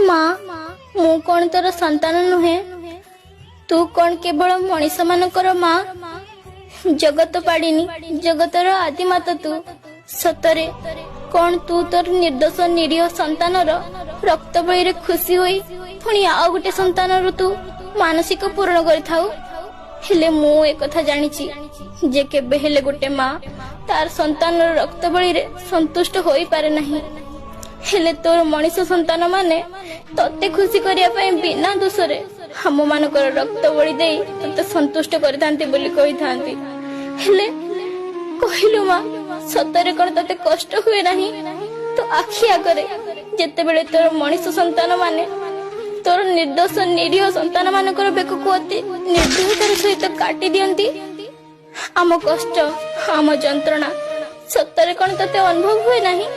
ମା, ମୁଁ କଣ ତୋର ସନ୍ତାନ ନୁହେଁ? ତୁ କଣ କେବଳ ମଣିଷ ମାନଙ୍କର ମା? ଜଗତ ପାଳିନୀ, ଜଗତର ଆଦିମାତା ତୁ। ସତରେ କଣ ତୁ ତୋର ନିର୍ଦ୍ଦୋଷ ନିରୀହ ସନ୍ତାନର ରକ୍ତ ବଳିରେ ଖୁସି ହୋଇ ପୁଣି ଆଉ ଗୋଟେ ସନ୍ତାନର ତୁ ମାନସିକ ପୂରଣ କରିଥାଉ? ହେଲେ ମୁଁ ଏକଥା ଜାଣିଛି ଯେ କେବେ ହେଲେ ଗୋଟେ ମା ତାର ସନ୍ତାନର ରକ୍ତ ବଳିରେ ସନ୍ତୁଷ୍ଟ ହୋଇପାରେ ନାହିଁ। ହେଲେ ତୋର ମଣିଷ ସନ୍ତାନ ମାନେ ତତେ ଖୁସି କରିବା ପାଇଁ ବିନା ଦୋଷରେ ଆମ ମାନଙ୍କର ରକ୍ତ ବଳି ଦେଇ ତତେ ସନ୍ତୁଷ୍ଟ କରିଥାନ୍ତି ବୋଲି କହିଥାନ୍ତି। ହେଲେ କହିଲୁ ମା, ସତରେ କଣ ତତେ କଷ୍ଟ ହୁଏ ନାହିଁ, ତୋ ଆଖି ଆଗରେ ଯେତେବେଳେ ତୋର ମଣିଷ ସନ୍ତାନ ମାନେ ତୋର ନିର୍ଦ୍ଦୋଷ ନିରୀହ ସନ୍ତାନ ମାନଙ୍କର ବେକକୁ ଅତି ନିର୍ଦ୍ଦୟତାର ସହିତ କାଟି ଦିଅନ୍ତି? ଆମ କଷ୍ଟ, ଆମ ଯନ୍ତ୍ରଣା ସତରେ କଣ ତତେ ଅନୁଭବ ହୁଏ ନାହିଁ?